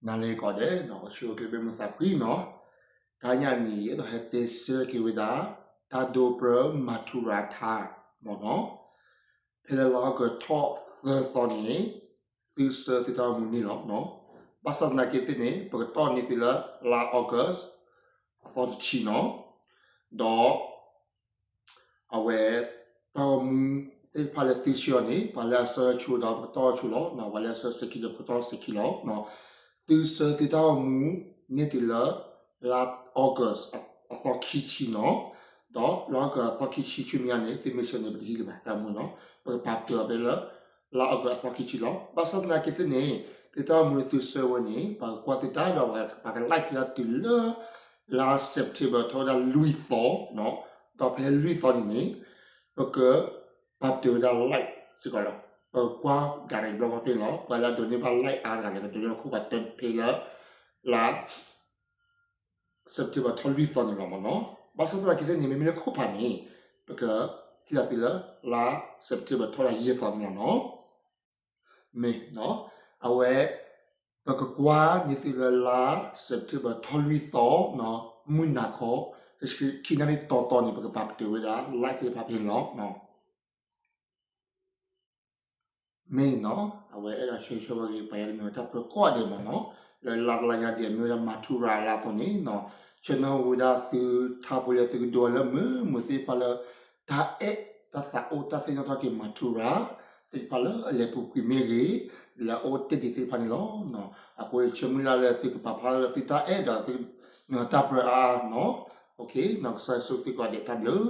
နၤလၢကိးဂၤဒဲး အိၣ်ဆူၣ်အိၣ်ချ့ မုာ်သးဖှံနီၤ. တနံၤအံၤ ယအဲၣ်ဒိးဟဲတဲဆၢက့ၤဝဲဒၣ် တၢ်ဒိပြၢ Mathura ထါ မ့ၢ်နီၤ. ဖဲလၢလါအီကူးထီၣ်သၢသီန့ၣ် သုဆှၢသုတၢ်ဂီၤမူန့ၣ်လီၤ. ဘၣ်ဆၣ်သနာ်က့သ့ၣ်န့ၣ် ပကတီၢ်န့ၢ်သုလၢလါအီကူး အသီတဆံနီၤ. ဒီး အဝဲ တၢ်ဂီၤမူသ့ၣ်တဖၣ်လၢသုဆှၢအီၤန့ၣ် ပှၤလၢအဆှၢဆူၣ်ဒီးပကတီၢ်ဆူၣ်လီၤ. ပှၤလၢအဆှၢစဲးခံဒီးပကတီၢ်စဲးခံလီၤ. သုဆှၢသုတၢ်ဂီၤမူန့ၢ်တုၤလၢ လါအီကူး အသီခံဆံနီၤ. ဒီးလါအီကူးအသီခံဆံဆူမဲာ်ညါန့ၣ် သုမ့ၢ်ဆှၢန့ၣ် ပတဟံးလၢၤဘၣ်တၢ်ဂီၤမူနီၤ. ပကပာ်ပတုာ်အီၤဖဲလၢ လါအီကူးအသီခံဆံလီၤ. ဘၣ်ဆၣ်သနာ်က့သ့ၣ်န့ၣ် သုတၢ်ဂီၤမူသုဆှၢဝဲန့ၣ် ပှၤကကွၢ်သုတၢ်ဒီးပှၤက like သုတၢ်တုၤလၢ လါ September ထီၣ်ဝဲဒၣ်လွံၢ်သီနီၤ. ဒီးဖဲလွံၢ်သီန့ၣ်န့ၣ် ပက ပာ်ပတုာ်ဝဲဒၣ် like စ့ၢ်ကီးလီၤ. ပကကွၢ်ဒၣ်န့ၣ်တဘျီဃီဖဲန့ၣ်လီၤ. ပှၤလၢအဒိးန့ၢ်ဘၣ် like အါတဂၤန့ၣ် ကဒိးန့ၢ်ခိၣ်ပှၤတဖဲလၢ လါ September ထီၣ်လွံၢ်သီန့ၣ်လီၤမ့ၢ်နီၤ. ဘၣ်ဆၣ်သနာ်က့သ့ၣ်န့ၣ် မ့မ့ၢ်လၢခိၣ်ဖးန့ၣ် ပကဟ့ၣ်လီၤသုလၢ လါ September ထီၣ်လါယဲၢ်သီန့ၣ်လီၤနီၤ. မ့ၢ်နီၤ အဝဲ ပကကွၢ်န့ၢ်သုလၢလါ September ထီၣ်လွံၢ်သီနီၤ မုၢ်နၤခီ ခံနၣ်ရံၣ်တီတီန့ၣ် ပကပာ်ပတုာ်ဝဲဒၣ် like သ့ၣ်တဖၣ်ဖဲန့ၣ်လီၤ. မ့ၢ်နီၤ အဝဲအဲၣ်ဒိးဆၢဂ့ၤဆၢဝါက့ၤ ပှၤကညီတၢ်ပၢၤကီၢ်ဒဲးမ့ၢ်နီၤ လၢလါတလါညါဒဲး မ့ၢ်ဝဲဒၣ် Mathura လါအသိးန့ၣ်နီၤ ဆၢနၢ်ဟူဝဲဒၣ်သုထါဖိလၢသုကဒိလၢမုာ်မုာ်သ့ၣ်တဖၣ်လၢ တၢ်အဲၣ်တၢ်သးအိၣ်တၢ်သ့ၣ်နီၣ်ထီၣ်က့ၤ Mathura သ့ၣ်တဖၣ်လၢအလဲၤပူၤကွံာ်မ့ၢ်ဂ့ၤ လဲၤအိၣ်တ့ၢ်ဒံးသ့ၣ်တဖၣ်န့ၣ်လီၤ. အဃိဆၢမုၢ်လၢ်လၢသုကပာ်ဖျါလၢသုတၢ်အဲၣ်ဒီးသုကညီၤတၢ်ပၢအါအါနီၤ. ကစၢ်ယ့ၣ်ၡူးခရံာ်ကိးဂၤဒဲးတၢ်ဘျုး